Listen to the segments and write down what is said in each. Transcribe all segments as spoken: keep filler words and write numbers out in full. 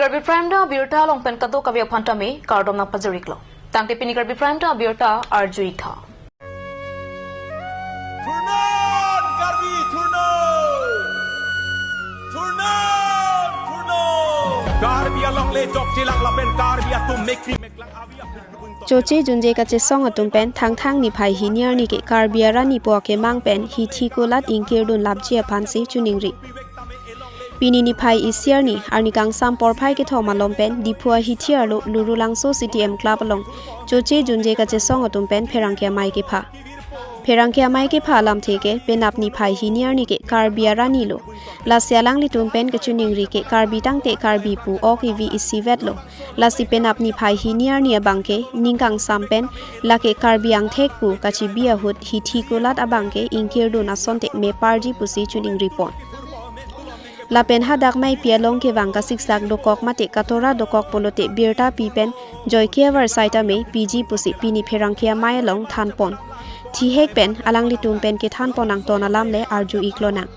Karbi Prime Time abirta along pen kadokave aphan tame kardom nangpajir-iklo. Tangte pini Karbi Prime Time abirta arju-ik tha. Thurnon Karbi, thurnon! Thurnon, thurnon! Karbi along le jok jilang lapen Karbi atum mekri meklang avi api. Choche junje kachesong atum pen Thangthang niphai hini arni ke Karbi arani pu akemang pen hithi kulat ingkirdun lapji aphansi choningri. Pini niphai isi arni, arni kangsam porphai kethom malom pen Diphu ahithi arlo Lurulangso C T M Club along Choche junje kachesong atum pen pherangke amei kepha. Pherangke amei kepha alamthe ke penap niphai hini arni ke Karbi arani lo. Lasi alanglitum pen kachoningri ke Karbi tangte Karbi pu ok ivi isivet lo. Lasi penap niphai hini arni abang ke ning kangsam pen lake Karbi angthek pu kachibi ahut hithi kulat abang ke ingkirdun asonte meparji pusi choningripon. Lapen hadak meipi along kevang kasiksak dokok mate katora dokok pulote birta pi pen joike avar side ame piji pusi pini pherangke amei along thanpon. Thihek pen alanglitum pen kethanpon angton alam le arju-ik lonang.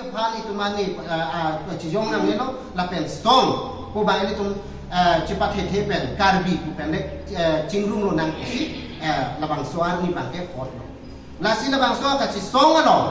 Aphan itum ani, ah, ah, chijong nangnelo lapen song pu abang ilitum, ah, chepathethe pen Karbi pu pen le, ah, chingrum lonang pusi, ah, labangso arni abang ke hot lo. Lasi labangso kachesong along,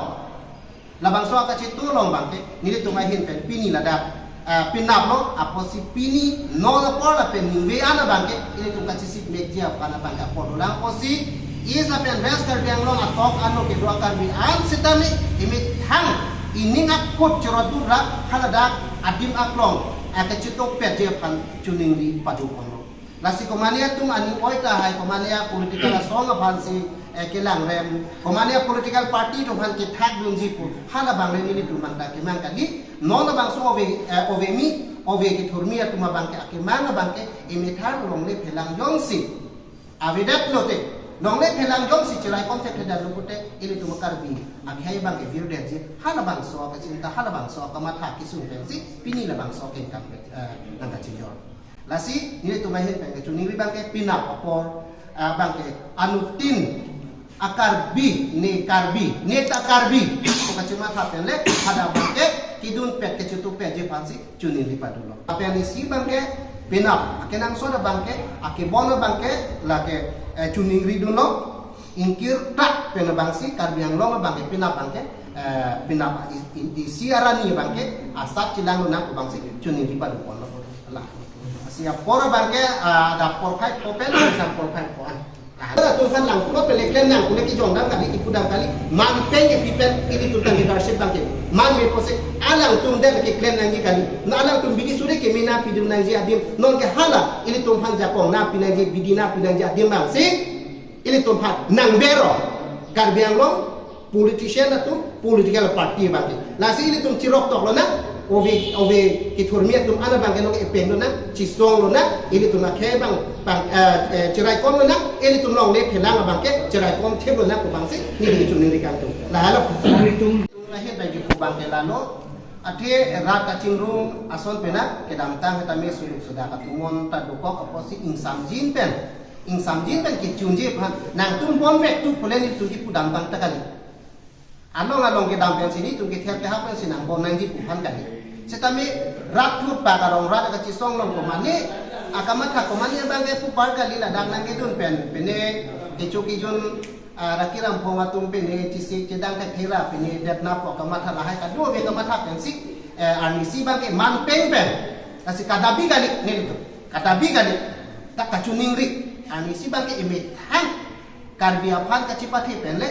labangso kachetu along abang ke nelitum ahin pen pini ladak, ah, penap lo, apotsi pini non apor lapen ningve an abang ke ilitum kachesik mekji aphan abang ke apor dolang apotsi East lapen West Karbi Anglong atok ano kedo a-Karbi an sitame emethang ining akut choro durak haladak adim aklong, ah, kachetokpetji aphan choningri padu ponlo. Lasi komane atum aning oi tahai, komane a-political asong aphansi, eh, kelangrem, komane a-political party atum aphan kethakdunji pu hala abang le nelitum abang ta kemang kali. Non labangso ove, eh, ove mi, ove kethurmi atum abang ke akemang abang ke emethang longle phelang jongsi avedet lote, longle phelang jongsi cherai kontek thedet lo pute ilitum Karbi akhei abang ke virdetji, hala labangso kachinta, hala labangso kamatha kesung pensi pini labangso kengkam, eh, nangkachingjor. Lasi nelitum ahin pen kachoningri abang ke penap apor, ah, abang ke anuttin a-Karbi, ne Karbi, ne ta Karbi pu kachematha pen le hadak abang ke kedunpet kachetokpetji aphansi choningri padulo. Lapen isi abang ke penap akenangsot abang ke, akebon abang ke lake, eh, choningridunlo. Ingkir tak pen abangsi Karbi Anglong abang ke penap abang ke, eh, penap i-, i-, isi arani abang ke asap chelang lonang pu abangsi choningri padu ponlo. Lasi apor abang ke, ah, adap porphai pho pen, adap porphai pho an. Ah, atum aphan langkok pele klem nang, kule kejong dam kali, ipu dam kali, man pen ke pi pen, ilitum tang leadership abang ke man me pusi, alangtum den keklem nangji kali. Na alangtum bidi suri keme nangpidun nangji adim, non ke hala ilitum aphan jakong nangpi nangji, bidi nangpi nangji adim abangsi ilitum aphan nang bero. Karbi Anglong politician atum, political party abang ke. Lasi ilitum chirok tok lonang, ove, ove kethurmi atum an abang ke nong epeng lonang, chisong lonang, ilitum akhei abang, abang, eh, eh, cherai kom lonang, ilitum longle phelang abang ke cherai kom thip lonang pu abangsi neli choningri kangtung. Lahelo. Ilitum ahin bagi pu abang ke lalo, athe rat kachingrum ason pen kedamtang sitame suluk suda katumon ta dokok apotsi ingsamjin pen, ingsamjin pen kechunje aphan nangtum bonvek tu pule nelitum kipudam abang ta kali. Along along kedam pensi nelitum kether kehap pensi nangbon nangji pu aphan kali. Sitame rat thut pa karong rat kachesong along komane akamatha, komane abang ke pupar kali, ladak nangkedun pen, pine kecho kejun, ah, raki ramphong atum pine chesik chedang ke thera pine detna pu kamatha lahai kadokave kamatha pensi, eh, arnisi abang ke man peng pen. Lasi kadabi kali nelitum. Kadabi kali. Ta kachoningri. Arnisi abang ke emethang Karbi aphan kachepathe pen le,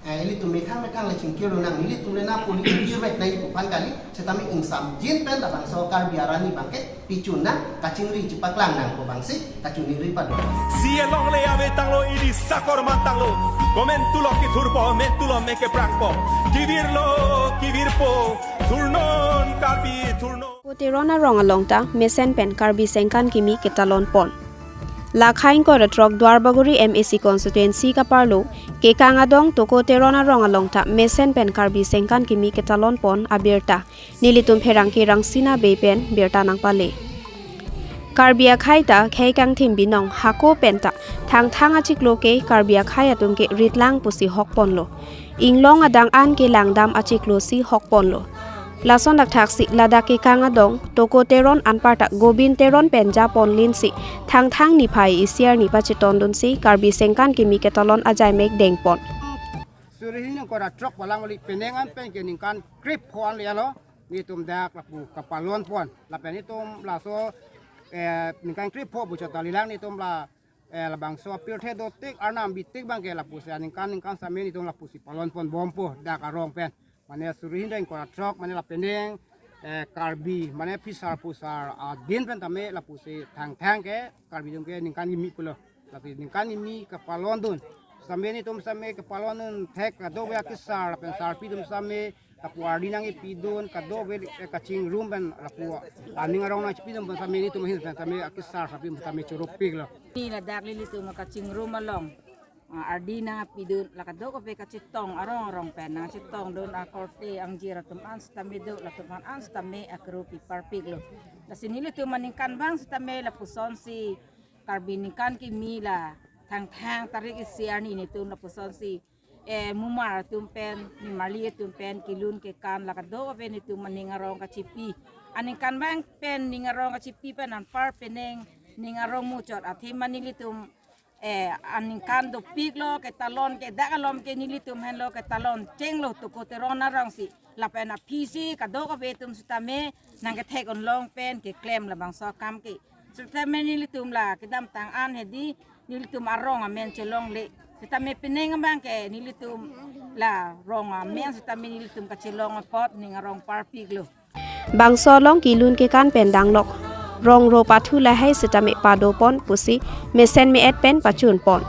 eh, ilitum methang methang le chingkir lonang, ilitum le nangpuli ingkirvek nangji pu aphan kali. Sitame ingsamjin pen labangso Karbi arani abang ke pichun nang, kachingri chepaklang nang pu abangsi kachoningri padu. Si alongle ave tanglo, ili sakor man tanglo. Komentulo kethurpo, mentulo mekeprangpo. Kevirlo, kevirpo. Thurnon Karbi, thurnon. Toko Teron arong along ta mesen pen Karbi sengkan kimi ketalon pon. Lakhai ingkoi ra throk Duarbagori M A C constituency kaparlo Kekang adong Toko Teron arong along ta mesen pen Karbi sengkan kimi ketalon pon abirta nelitum pherangke Rangsina Bey pen birta nangpale. Karbi akhei ta khei kangthim binong hako pen ta Thangthang achiklo ke Karbi akhei atum ke ritlang pusi hok ponlo. Inglong adang an ke langdam achiklo si hok ponlo. Lason thakthaksi ladak kekang adong Toko Teron anparta Gobin Teron pen japon linsi Thangthang niphai isi arni pachetondunsi Karbi Sengkan Kimi ketalon ajaimek dengpon. Suri hini ingkoi ra throk palangli penang an pen ke ningkan krepho an le alo, netum dak lapu kapalonpon. Lapen netum laso, eh, ningkan krepho pu chot kalilang netum la, eh, labangso pirthe dotik arnam bitik abang ke lapusi aningkan ningkan sitame netum lapusi palonponbompo dak arong pen. Mane suri hini ingkoi ra throk, mane la penang, eh, Karbi, mane phisar phusar adin pen tame lapusi Thangthang ke Karbi atum ke ningkan kimi pulo. Lasi ningkan kimi kapalondun. Sitame netum sitame kapalondun thek kadokave akesar lapen sarpi atum sitame lapu ardi nangkepidun, kadokave, eh, kachingrum pen lapu aning arong nangchipidun pen sitame netum ahin pen sitame akesar sarpi sitame choropiklo. Ni ladak nelitum kachingrum along, ah, ardi nangkepidun, la kadokave kachetong arong arong pen nangchetongdun akorte angjir atum an sitame do, latum an an sitame akuru piparpiklo. Lasi nelitum aningkanvang sitame lapusonsi Karbi ningkan kimi la Thangthang tarik isi arni netum lapusonsi, eh, mumar atum pen, mimarli atum pen kelun kekan la kadokave netum aning arong kachipi. Aningkanvang pen ning arong kachipi pen anpar penang ning arong muchot athe mane nelitum, eh, aningkan dopiklo, ketalon ke dak alom ke nelitum henlo ketalon chenglo Toko Teron arongsi. Lapen aphisi kadokave atum sitame nangkethek-un long pen keklem labangso akam ke. Sitame nelitum la kedamtang an hedi nelitum arong amen chelongle. Sitame penang abang ke nelitum la rong amen sitame nelitum kachelong apot ning arong parpiklo. Bangso along kelun kekan pen danglok. Rong ro pathu lahai sitame padopon pusi mesen me-et pen pachunpon.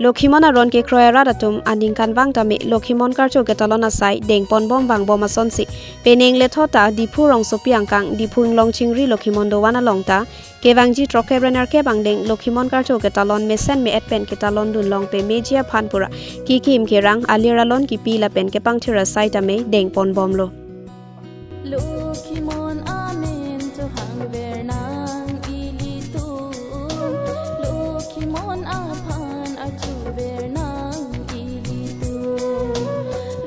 Lokhimon aron kekroi arat atum aningkanvang tame Lokhimon karcho ketalon asai dengponbom vangbom asonsi penang lethot ta Diphu rongsopi angkang Diphu Inglong Chingri Lokhimon dovan along ta kevangji throkkep ra nerkep angdeng Lokhimon karcho ketalon mesen me-et pen ketalondun long pameji aphan pura kekim kerang alir alon kipi lapen kepangthir asai tame dengponbomlo. Lokhimon amen chohangver nang ilitum, Lokhimon aphan archuver nang ilitum.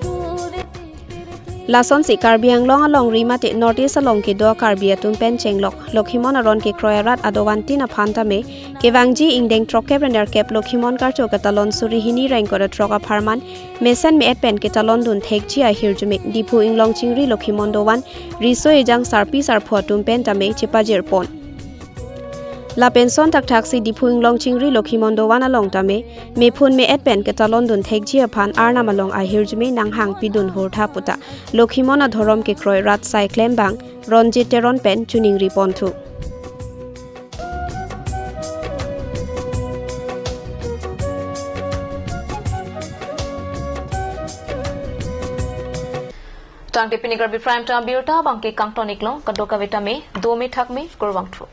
Rure tipir ke Lasonsi Karbi Anglong alongri mate North East along kedo Karbi atum pen chenglok Lokhimon aron kekroi arat adovantin aphan tame kevangji ingdeng throkkep ra nerkep Lokhimon karcho ketalon suri hini ra ingkoi ra throk apharman mesen me-et pen ketalondun thekji ahirjume Diphu Inglong Chingri Lokhimon dovan riso ejang sarpi sarpo atum pen tame chepajirpon. Lapen son thakthaksi Diphu Inglong Chingri Lokhimon dovan along tame mephun me-et pen ketalondun thekji aphan arnam along ahirjume nanghangpidun hurtha puta Lokhimon adhorom kekroi rat saiklem abang Ronjit Teron pen choningriponthu. Tangte pini Karbi Prime Time abirta abang ke kangton-iklong, kadokave tame dome thakme, kurvangthu.